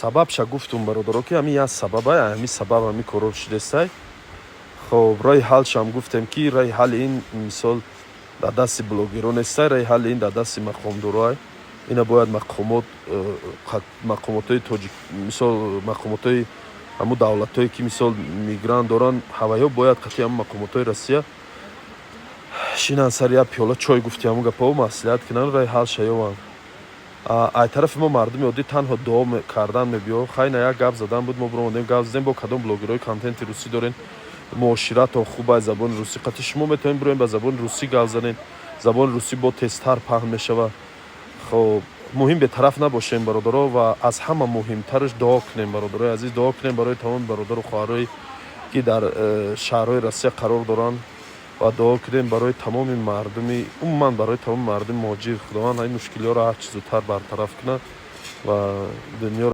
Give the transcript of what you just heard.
Сабабша гуфтум, бародаро, ки ҳамин як сабаба, ҳамин сабаб ҳамин корро шудестай. Хоб, роҳи ҳалшам гуфтем, ки роҳи ҳалли ин, мисол, дар дасти блогерон нестай, роҳи ҳалли ин дар дасти мақомдороай. Ина бояд мақомот, мақомотҳои тоҷик, мисол, мақомотҳои ҳамун давлатҳое, ки, мисол, мигрант доранд, ҳавайҳо бояд қатъи ҳамун мақомотҳои Россия шинанд, сари як пиёла чой, гуфти ҳамун гапҳо, маслиҳат кунанд, роҳи ҳал шаёванд. Ай тарафи мо, мардуми оддӣ, танҳо дуо кардан мебиё. Хайна, як гап задан буд, мо биромадем, гап задем. Бо кадом блогерҳои контенти русӣ дорен, муоширатон хуб ай забони русӣ қатъи шумо метавонед бироем, ба забони русӣ гап занед, забони русӣ бо тезтар паҳн мешавад. Хоб, муҳим бетараф набошем, бародаро, ва аз ҳама муҳимтараш дуо кунем, бародарои азиз, дуо кунем барои тамоми бародару хоҳарое, ки дар шаҳрҳои Россия қарор доранд, ва дуо кунем барои тамоми мардуми, умуман барои тамоми мардуми муҳоҷир. Худованд ҳамин мушкилиҳоро ҳарчи зудтар бартараф кунад ва дунёро